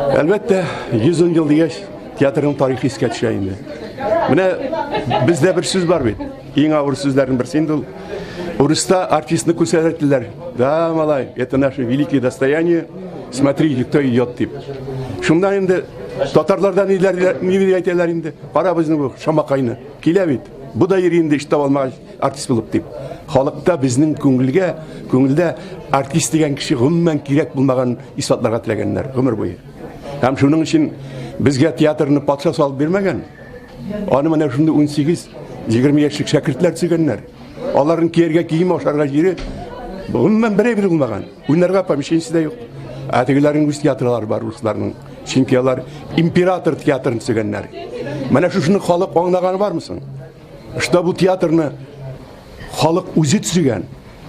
Әлбәттә, 110 ел дигәч, театрның тарихы искә төшә инде. Менә бездә бер сүз бар бит. Иң авыр сүзләрнең берсе инде ул. Урыста артистны күрсәтәләр. Да, малай, это наше великое достояние. Смотрите, кто идет дип. Шунда инде татарларда ниләр ни дип әйтәләр инде? Кара безнең бу шамакайны. Килә бит. Бу да йөри инде эш таба алмагач артист булып дип. Халыкта безнең күңелгә, күңелдә артист дигән кеше гомумән кирәк булмаган исбатларга теләгәннәр гомер буе. Һәм шуның өчен безгә театрны патша салып бирмәгән. Аны менә шундый 18-20 яшьлек шәкертләр төзегәннәр. Аларның кияргә кием, ашарга җире гомумән бер әйбер булмаган. Уйнарга помещениесе дә юк. Ә тегеләрнең үз театрлары бар русларның. Чөнки алар император театрын төзегәннәр. Менә шушыны халык аңлаганы бармы соң? Что бу театрны халык үзе төзегән,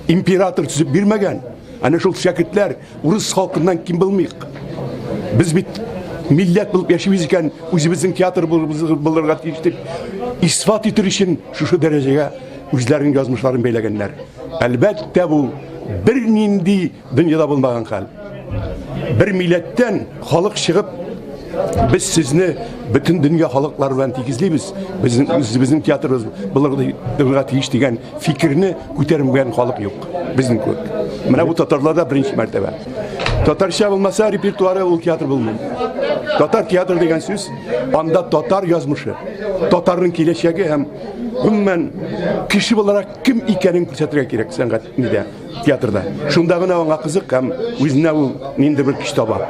император төзеп бирмәгән. Әнә шул шәкертләр урыс халкыннан ким булмыйк. Без бит милләт булып яшибез икән, үзебезнең театр булырга тиеш дип исбат итер өчен шушы дәрәҗәгә үзләренең язмышларын бәйләгәннәр. Әлбәттә, бу бернинди дөньяда булмаган хәл. Бер милләттән халык чыгып, без сезне бөтен дөнья халыклары белән тигезлибез, безнең үзебезнең театрыбыз булырга тиеш дигән фикерне күтәрмәгән халык юк, безнең кебек. Менә бу татарларда беренче мәртәбә. Татарча булмаса репертуары ул театр булмый. Татар театр дигән сүз анда татар язмышы, татарның киләчәге һәм гомумән кеше буларак кем икәнен күрсәтергә кирәк сәнгать нидә, театрда. Шунда гына аңа кызык һәм үзенә ул ниндидер бер көч таба.